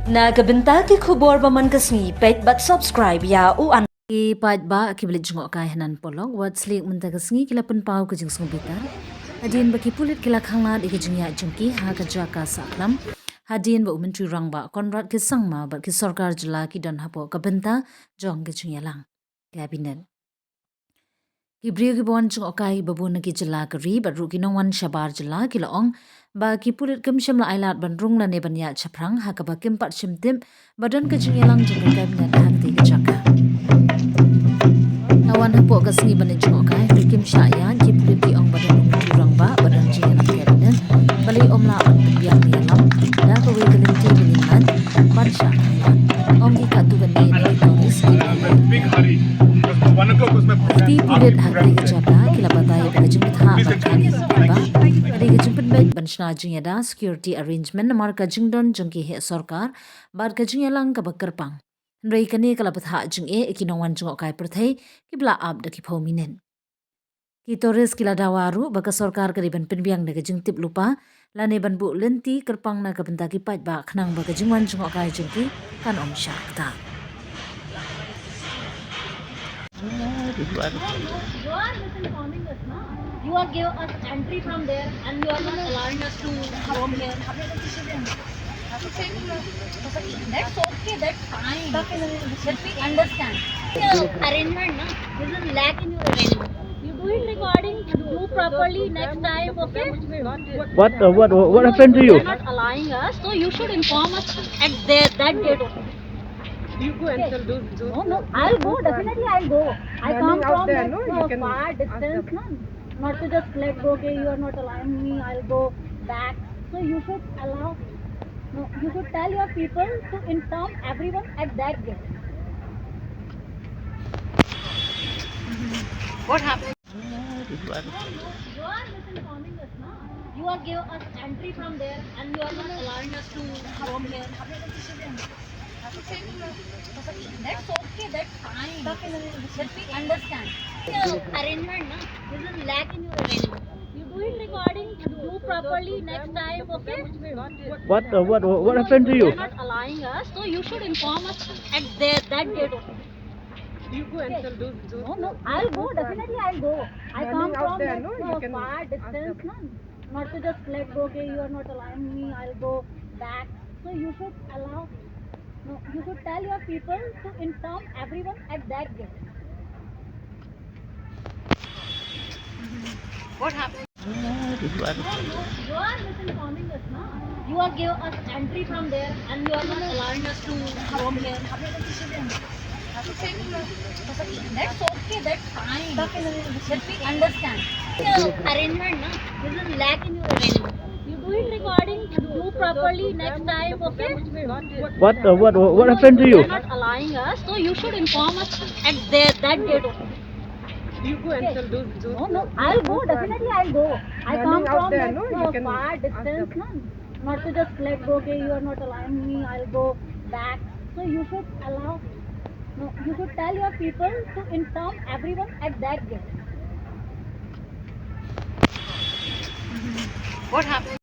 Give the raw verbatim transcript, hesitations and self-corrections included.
Na ka bynta ki khubor ba man ka sngi, peit bad subscribe ïa u an. Ki paidbah kiba leit jngohkai hanan polok, wat sliek mynta ka sngi ki la pynpaw ka jingsngewbitar hadien ba ki pulit ki la khanglad ïa ka jingïaid jong ki ha ka jaka sahkhlam, hadien ba u Myntri Rangbah Conrad K Sangma bad ki sorkar jylla ki don hapoh ka bynta jong ka jingïalang Cabinet. Ki briew kiba wan jngohkai ba bun na ki jylla ka ri bad ruh ki nongwan shabar jylla ki la ong ba ki pulit kim shym la ailad ban rung lane ban ïaid shaphrang ha kaba kim pat shim tip ba don ka jingïalang jong ka Cabinet ha katei ka jaka. La wan hapoh ka sngi ban leit jngohkai, hynrei kim shah ïaid, ki pulit ki ong ba don u Myntri Rangbah, ba don jingïalang Cabinet, balei ym lah ban pynbiang ïalam da kawei ka lynti ban ïaid ban shah khanglad. Ong ki katto katne na ki tourist ki la leh. Ki pulit ha katei ka jaka ki la batai ba ka jingbthah ban kha ki paidbah ka dei ka jingpynbeit ban shna jingïada, security arrangement, namar ka jingdon jong ki heh sorkar bad ka jingïalang kaba kyrpang. Hynrei kane ka la bthah jingeh ïa ki nongwan jngohkai pyrthei kiba la ap da ki phew minit. Ki tourist ki la dawa ruh ba ka sorkar ka dei ban pynbiang da ka jingtip lypa lane ban buh lynti kyrpang na ka bynta ki paidbah khnang ba ka jingwan jngohkai jong ki kan ym shah ktah. You are misinforming us, na? You are giving us entry from there and you are not allowing us to roam here. That's okay, that's fine. That we understand. Your arrangement, na? This is lack in your arrangement. You do it recording, do properly next time, okay? What, uh, what, what happened to you? You're not allowing us, so you should inform us at the, that gate only. You go and tell those, those. No, no, I'll go, definitely I'll go. I come from that, no, far distance, na? Not to just let go, okay, you are not allowing me, I'll go back. So you should allow, no, you should tell your people to inform everyone at that gate. What happened? You are misinforming us, na? You are giving us entry from there and you are not allowing us to roam here. That's okay, that's fine. That we understand. Your arrangement, na? This is lack in your arrangement. You do it recording, do properly next time, okay? What, uh, what, what happened to you? You're not allowing us, so you should inform us at the, that gate only. You go and tell those, those. No, no, I'll go, definitely I'll go. I come from that, no, far distance, na? Not to just let go, okay, you are not allowing me, I'll go back. So you should allow, no, you should tell your people to inform everyone at that gate. What happened? You are misinforming us, na? You are giving us entry from there and you are not allowing us to roam here. That's okay, that's fine. That we understand. Your arrangement, na? This is lack in your arrangement. You do it recording, do properly next time, okay? What, uh, what, what happened to you? You're not allowing us, so you should inform us at the, that gate only. You go and tell those, those. No, no, I'll go, definitely I'll go. I come from that, no, far distance, na? Not to just let go, okay, you are not allowing me, I'll go back. So you should allow, no, you should tell your people to inform everyone at that gate. What happened?